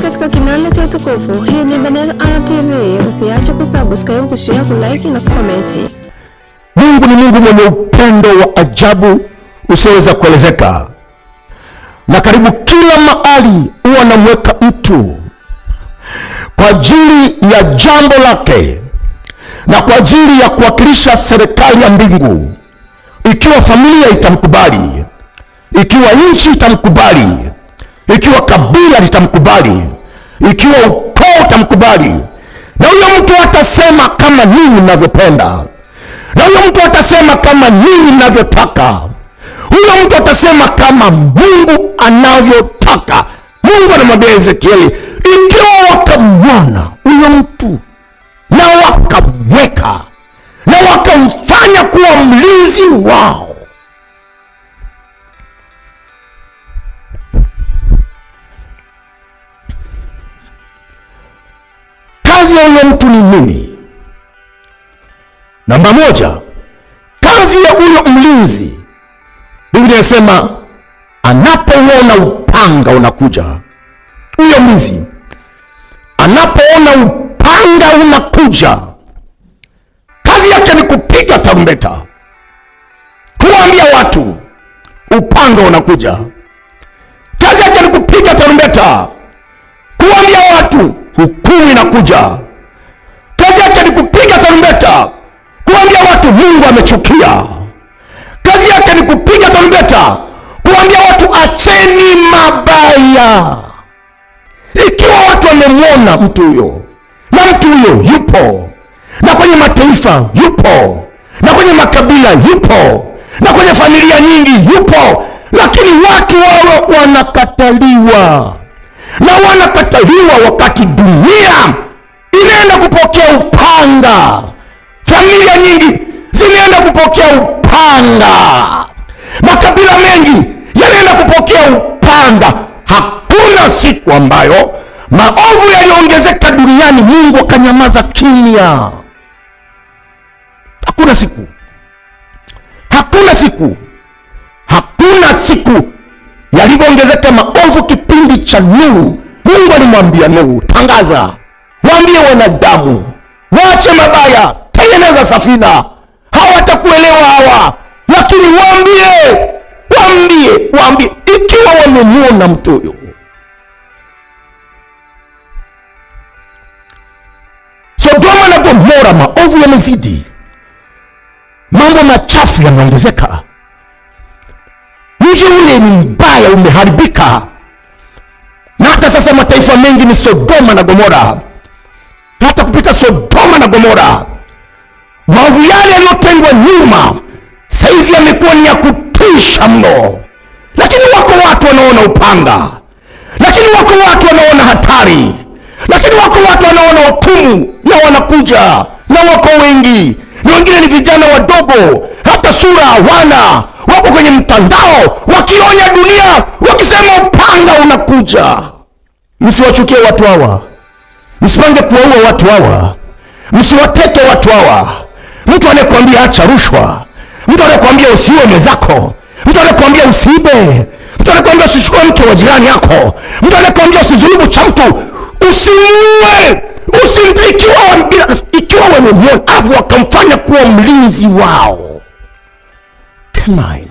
Katika kinanda cha utukufu. Hii ni Beneza RTV. Usiache kusubscribe, kushare, kulike na kukomenti. Mungu ni Mungu mwenye upendo wa ajabu usioweza kuelezeka, na karibu kila mahali huwa anamweka mtu kwa ajili ya jambo lake na kwa ajili ya kuwakilisha serikali ya mbingu. Ikiwa familia itamkubali, ikiwa nchi itamkubali, ikiwa kabila litamkubali, ikiwa ukoo utamkubali, na huyo mtu atasema kama ninyi mnavyopenda, na huyo mtu atasema kama ninyi mnavyotaka, huyo mtu atasema kama Mungu anavyotaka. Mungu anamwambia Ezekieli, ikiwa wakamwona huyo mtu na wakamweka na wakamfanya kuwa mlinzi wao, kazi ya huyo mtu ni nini? Namba moja, kazi ya huyo mlinzi, Biblia inasema anapouona upanga unakuja, huyo mlinzi anapoona upanga unakuja, kazi yake ni kupiga tarumbeta, kuambia watu upanga unakuja. Kazi yake ni kupiga tarumbeta, kuambia watu hukumu inakuja. Kazi yake ni kupiga tarumbeta, kuambia watu Mungu amechukia. Kazi yake ni kupiga tarumbeta, kuambia watu acheni mabaya. Ikiwa watu wamemwona mtu huyo, na mtu huyo yupo, na kwenye mataifa yupo, na kwenye makabila yupo, na kwenye familia nyingi yupo, lakini watu wao wanakataliwa. Na wanakataliwa wakati dunia inaenda kupokea upanga. Familia nyingi zinaenda kupokea upanga, makabila mengi yanaenda kupokea upanga. Hakuna siku ambayo maovu yaliongezeka duniani Mungu akanyamaza kimya. Hakuna siku, hakuna siku, hakuna siku yalivyoongezeka maovu kipindi cha Nuhu. Mungu alimwambia Nuhu, tangaza, waambie wanadamu waache mabaya, tengeneza safina. Hawatakuelewa hawa, lakini waambie, waambie, waambie. Ikiwa wamemuona mtu huyo, Sodoma na Gomora, maovu yamezidi, mambo machafu yameongezeka, mji ule ni mbaya, umeharibika. Na hata sasa mataifa mengi ni Sodoma na Gomora, hata kupita Sodoma na Gomora. Maovu yale yaliyotengwa nyuma saizi yamekuwa ni ya kutisha mno, lakini wako watu wanaona upanga, lakini wako watu wanaona hatari, lakini wako watu wanaona hukumu, na wanakuja, na wako wengi, na wengine ni vijana wadogo, hata sura hawana, wako kwenye mtandao wakionya dunia, wakisema upanga unakuja. Msiwachukie watu hawa, msipange kuwaua watu hawa, msiwateke watu hawa. Mtu anayekwambia acha rushwa, mtu anayekwambia usiue mwenzako, mtu anayekwambia usiibe, mtu anayekwambia usichukue mke wa jirani yako, mtu anayekwambia usidhulumu cha mtu, usiue, ikiwa wamemwona afu wakamfanya kuwa mlinzi wao. Come on.